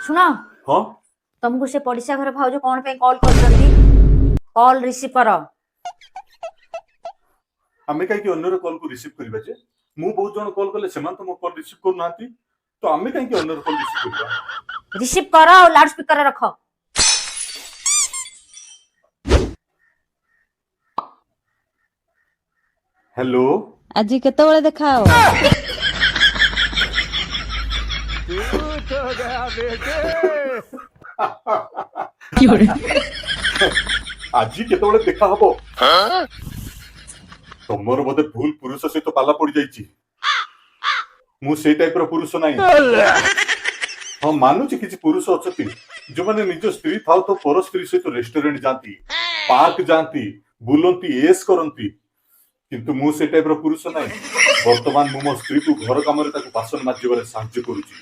ଶୁଣ। ହଁ। ତମକୁ ସେ ପଡିଶା ଘର ଭାଉଜ କଣ ପାଇଁ କଲ୍ କରିଛନ୍ତି? କଲ୍ ରିସିଭ୍ କର। ଆମେ କାହିଁକି ଅନ୍ୟର କଲ୍ କୁ ରିସିଭ୍ କରିବା ଯେ? ମୁଁ ବହୁତ ଜଣ କଲ୍ କଲେ ସେମାନେ ତ ମୋ କଲ୍ ରିସିଭ୍ କରୁନାହାନ୍ତି, ତ ଆମେ କାହିଁକି ଅନ୍ୟର କଲ୍ ରିସିଭ୍ କରିବା? ରିସିଭ୍ କର ଆଉ ଲାଉଡ ସ୍ପିକର ରଖ। ହ୍ୟାଲୋ। ଆଜି କେତେବେଳେ ଦେଖା ହବ? ଆଜି କେତେବେଳେ ଦେଖା ହବ? ତମର ବୋଧେ ଭୁଲ ପୁରୁଷ ସହିତ ପାଲା ପଡିଯାଇଛି। ମୁଁ ସେଇ ଟାଇପର ପୁରୁଷ ନାହିଁ। ହଁ, ମାନୁଛି, କିଛି ପୁରୁଷ ଅଛନ୍ତି ଯୋଉମାନେ ନିଜ ସ୍ତ୍ରୀ ଥାଉ ଥାଉ ପର ସ୍ତ୍ରୀ ସହିତ ରେଷ୍ଟୁରାଣ୍ଟ ଯାଆନ୍ତି, ପାର୍କ ଯାଆନ୍ତି, ବୁଲନ୍ତି, ଏସ୍ କରନ୍ତି। କିନ୍ତୁ ମୁଁ ସେ ଟାଇପର ପୁରୁଷ ନାହିଁ। ବର୍ତ୍ତମାନ ମୁଁ ମୋ ସ୍ତ୍ରୀକୁ ଘର କାମରେ ତାକୁ ବାସନ ମାଜିବାରେ ସାହାଯ୍ୟ କରୁଛି।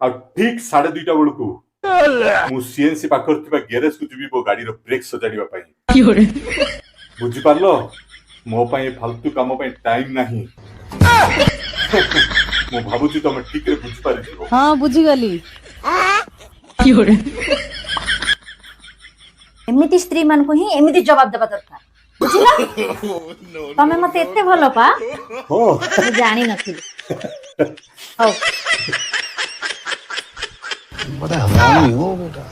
ଆଉ ଠିକ 2:30 ବେଳକୁ ମୁଁ ସିଏନସି ପାଖରେ ଥିବା ଗ୍ୟାରେଜକୁ ଯିବି ମୋ ଗାଡିର ବ୍ରେକ୍ ସଜାଡିବା ପାଇଁ। ବୁଝିପାରିଲ? ମୋ ପାଇଁ ଏ ଫାଲତୁ କାମ ପାଇଁ ଟାଇମ ନାହିଁ। ମୁଁ ଭାବୁଛି ତମେ ଠିକରେ ବୁଝିପାରିଥିବ। ହଁ, ବୁଝିଗଲି। ଏମିତି ସ୍ତ୍ରୀ ମାନଙ୍କୁ ହିଁ ଏମିତି ଜବାବ ଦେବା ଦରକାର, ବୁଝିଲ? ତମେ ମତେ ଏତେ ଭଲ ପା ମୁଁ ଜାଣିନଥିଲି। ହଉ। बड़ा हरामी हो बेटा।